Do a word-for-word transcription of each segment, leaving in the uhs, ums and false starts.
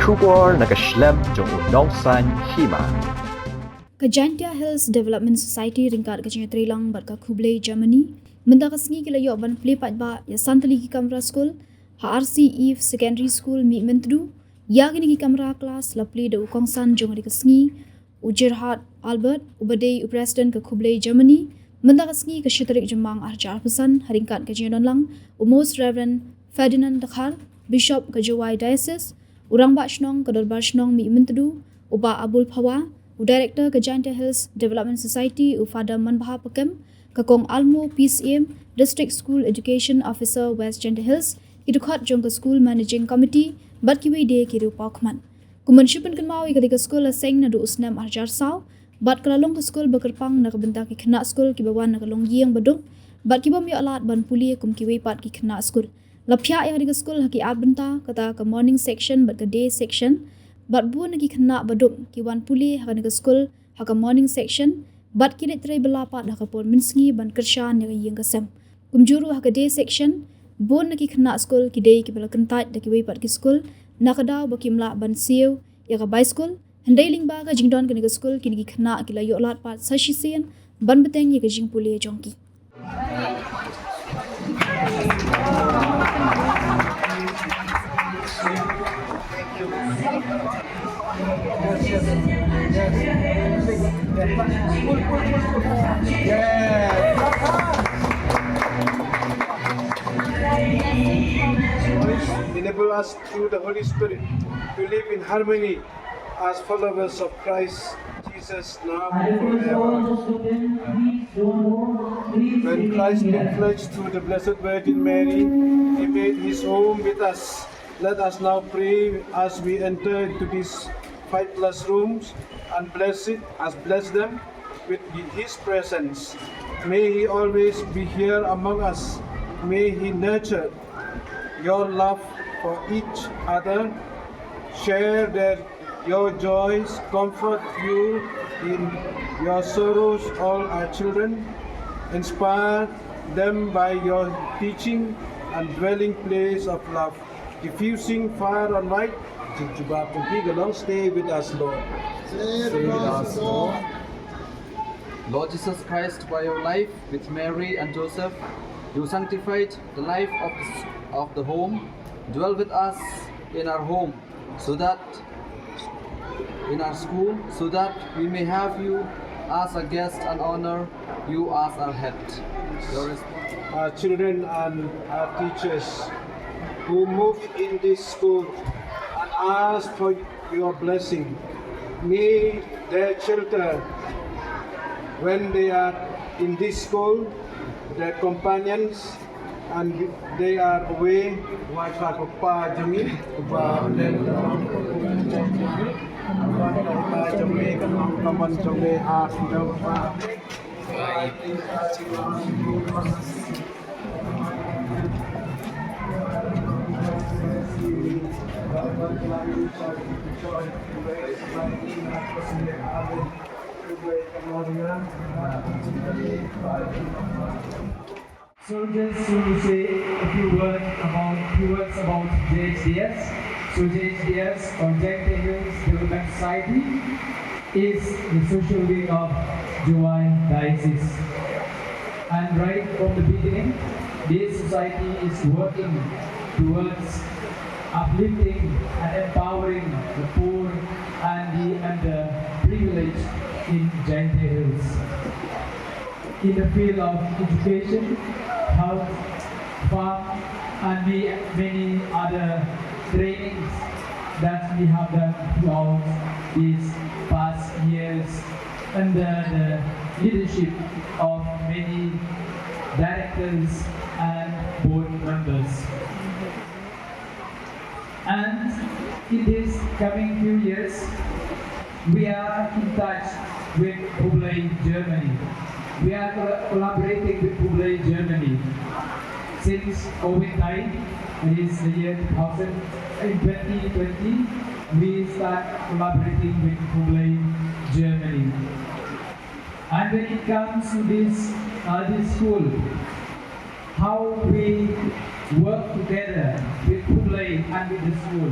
Khubor na ka shlem jong u nongsaiñ hima. Ka Jaintia Hills Development Society ryngkat ka jingïatreilang bad ka Khublei Germany mynta ka sngi ki la ïoh ban plie paidbah ïa san tylli ki kamra skul ha R C Eve Secondary School Mihmyntdu. Ïa kine ki kamra klas la plie da u kongsan jong ka sngi, u Gerhard Albert, uba dei u President ka Khublei Germany. Mynta ka sngi ka shi tarik Jymmang ar hajar arphew san, ha ryngkat ka jingdonlang u Most Reverend Ferdinand Dkhar, Bishop ka Jowai Diocese, u Rangbah Shnong ka Dorbar Shnong Mihmyntdu, u Bah Abul Phawa, u Director ka Jaintia Hills Development Society, u Father Manbha Pakem, ka Kong Almo P C M, District School Education Officer West Jaintia Hills, ki dkhot jong ka School Managing Committee, bad kiwei de ki riew paw khmat. Kum ban shu pynkynmaw, ïa kane ka skul la seng naduh u snem ar hajar saw, bad ka la long ka skul ba kyrpang na ka bynta ki khynnah skul kiba wan na ka longïing ba duk, bad ki bym ïoh lad ban pule kum kiwei pat ki khynnah skul. La phiah ïa kane ka skul ha ki ar bynta, kata ka morning section bad ka day section, bad bun na ki khynnah ba duk ki wan pule ha kane ka skul ha ka morning section, bad ki leit trei bylla pat ha ka por mynsngi ban kyrshan ïa ka ïing ka sem. Kumjuh ruh ha ka day section, bun na ki khynnah skul ki dei kiba la kyntait da kiwei pat ki skul, na ka daw ba kim lah ban siew ïa ka bai skul. Hynrei lyngba ka jingdon kane ka skul, kine ki khynnah ki la ïoh lad pat sa shisien ban bteng ïa ka jingpule jong ki. Enable us through the Holy Spirit to live in harmony as followers of Christ Jesus now and forever. When Christ took flesh through the Blessed Virgin Mary, he made his home with us. Let us now pray as we enter into these five classrooms and bless it, as bless them with his presence. May he always be here among us. May he nurture your love for each other, share their, your joys, comfort you in your sorrows, all our children. Inspire them by your teaching and dwelling place of love, diffusing far and wide. Jubab jong phi ka long, stay with us, Lord. Stay with us, Lord. Lord Jesus Christ, by your life with Mary and Joseph, you sanctified the life of the, of the home. Dwell with us in our home, so that in our school, so that we may have you as a guest and honor you as our head. Your response. Our children and our teachers who move in this school and ask for your blessing. May their shelter when they are in this school, their companions, and they are away. Wai pa pa jong ngi, pa pa jong ngi, ka mon jong ngi, ha ka pa. So just to say a few words about, few words about J H D S. So J H D S, or Jaintia Hills Development Society, is the social wing of Jowai Diocese. And right from the beginning, this society is working towards uplifting and empowering the poor and the underprivileged in Jaintia Hills, in the field of education, health, farm, and ma-, many other trainings that we have done throughout these past years under the leadership of many directors and board members. And in these coming few years, we are in touch with Khublei Germany. We are col-, collaborating with Khublei Germany since COVID time, it is the year two thousand. In twenty twenty, we start collaborating with Khublei Germany. And when it comes to this, uh, this school, how we work together with Khublei and with the school.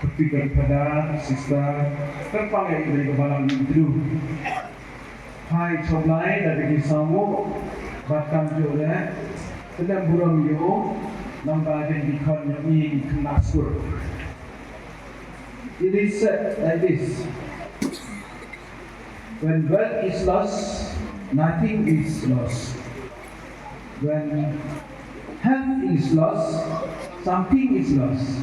Pyrthei ka Father, Sister, kyrpang ïa i Blei ka balang i tru. Hai choblai da ki samu, bad kam ju le, kena burom ïa u, namba kin ki khon ïa i kena skur. It is said like this. When wealth is lost, nothing is lost. When health is lost, something is lost.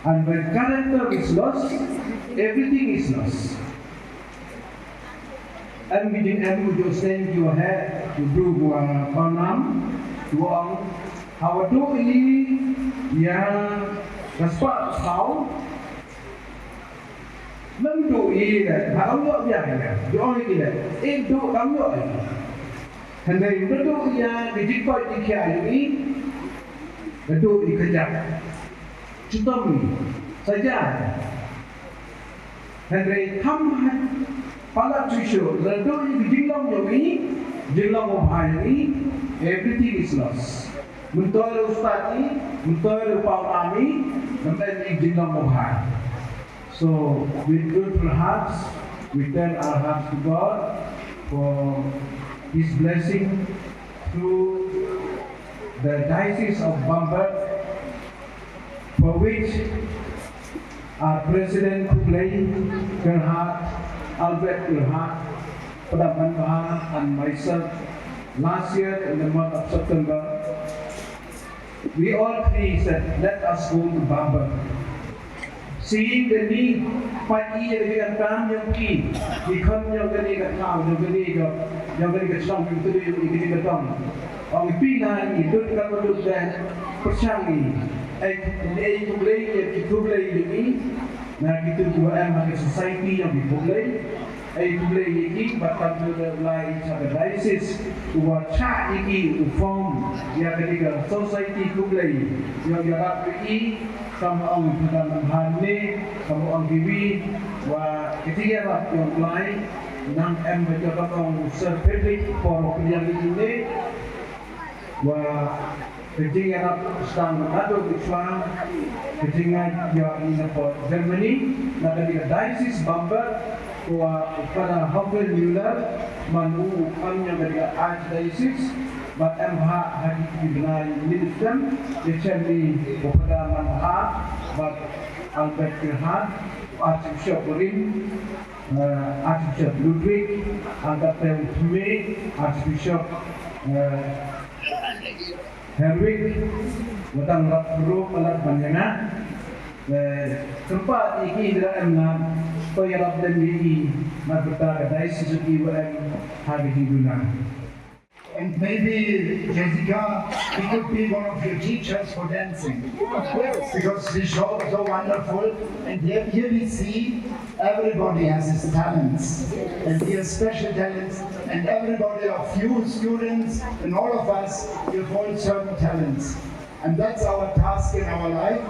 And when character is lost, everything is lost. Em ki jingem u Joseph ki wa he u bru wa panam u ong ha wa du i ya ka spah thaw. Mem du i le ha ong yo ya ya yo i le e du kam yo i. Hynrei mem du ya ki jingkoit ki khia i, mem du i ka jak. Chitom i saja. Hynrei kham ha palat shisha la du i jinglong ïa i, jinglong u bha ïa i, everything is lost. Mentoi u stad i, mentoi u pau am i, nambai i jinglong u bha. So with grateful hearts, we turn our hearts to God for His blessing through the Diocese of Bamburgh, for which our President Khublei Kyrhad, Albert Kyrhad, Padam Manbha and myself, last year in the month of September, we all three said, let us go to Bamburgh. Seeing the need, peit ïa ka jingkam jong ki, ki khon jong kane ka thaw, jong kane ka, jong kane ka shnong, jong kane ka jingkatong. Ong phi na i lut ka lut da pyrshang i. Ei, ei khublei ïa ki, khublei ïa ki. Na kitu kiwa em ha ka society jong ki khublei. Ei khublei ïa ki bad kam ju da lai sha ka diocese uwa chah ïa ki u form ïa ka dei ka society khublei ïa ïarap ïa ki kam ong ka dang hangne kam ong kiwi wa ka dei ïarap ïa u Blai nang em ba ka ong Sir Frederick por ïa ki ne wa Ka jingïarap sdang naduh mynshwa, ka jingngeit ïa i na pdeng Germany, na ka dei ka Diocese Bamburgh, u Father Hauke Müller, man u u kham ïa ka dei ka Archdiocese, bad em ha ha ki ki bnai minit sdang, ïa chem i u Father man ha, bad Albert Gerhard, Archbishop Rim, eh, Archbishop Ludwig, Albert Teu Tme, Archbishop, eh, Herwig, watang rap ruh palat ban ïa nga, eh, kyrpad ïa ki da em na, to ïarap lem ïa ki, na bynta ka diocese ki wa em ha ka jingduna. And maybe, Jessica, he could be one of your teachers for dancing. Because he's so, so wonderful. And here, here we see everybody has his talents. And he has special talents. And everybody of you students and all of us, we have all certain talents. And that's our task in our life,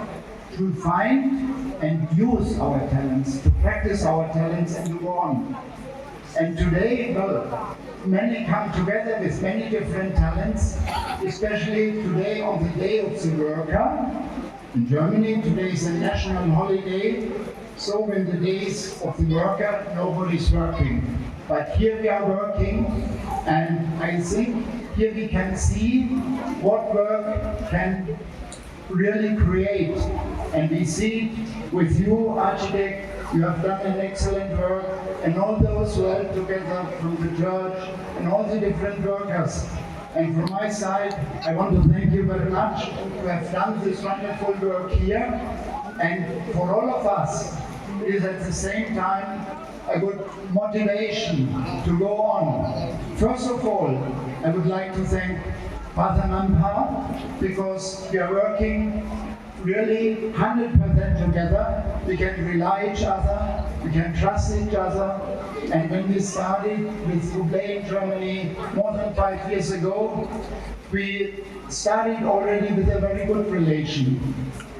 to find and use our talents, to practice our talents and to go on. And today, well, many come together with many different talents, especially today on the Day of the Worker. In Germany, today is a national holiday. So when the days of the worker, nobody's working. But here we are working, and I think here we can see what work can really create. And we see with you, Architect, you have done an excellent work, and all those who help together from the church, and all the different workers. And from my side, I want to thank you very much to have done this wonderful work here. And for all of us, it is at the same time a good motivation to go on. First of all, I would like to thank Father Nampa because we are working really hundred percent together. We can rely each other, we can trust each other. And when we started with Buble in Germany more than five years ago, we started already with a very good relation.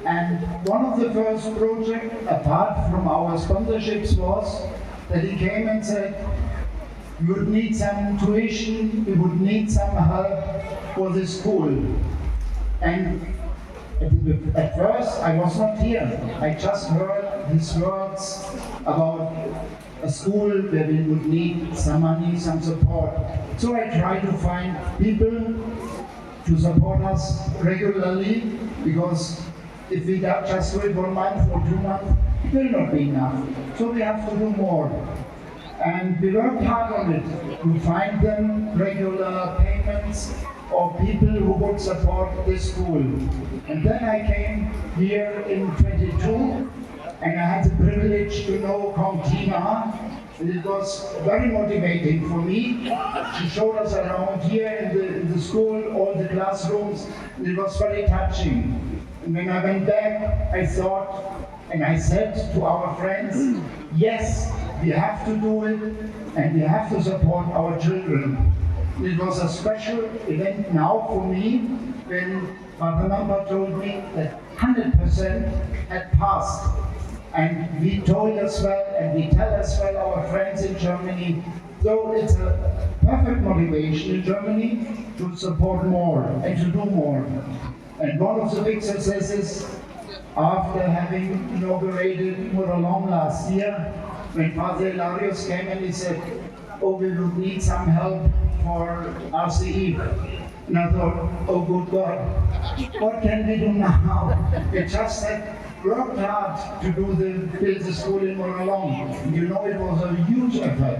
And one of the first projects, apart from our sponsorships, was that he came and said, "We would need some tuition, we would need some help for the school." And at, at first, I was not here. I just heard his words about a school where we would need some money, some support. So I try to find people to support us regularly, because if we ju- just do it one month or two months, it will not be enough. So we have to do more. And we worked hard on it to find them regular payments or people who would support this school. And then I came here in twenty-two, and I had the privilege to know Kong Tina. And it was very motivating for me. She showed us around here in the, in the school, all the classrooms, and it was very touching. And when I went back, I thought, and I said to our friends, "Yes, we have to do it, and we have to support our children." It was a special event now for me when Father Nampa told me that hundred percent had passed. And we told as well, and we tell as well our friends in Germany. So it's a perfect motivation in Germany to support more and to do more. And one of the big successes, after having inaugurated Muralong last year, when Father Hilarius came and he said, "Oh, we would need some help for R C E." And I thought, "Oh, good God, what can we do now?" It's just that worked hard to do the build the school in Muralong. You know, it was a huge effort.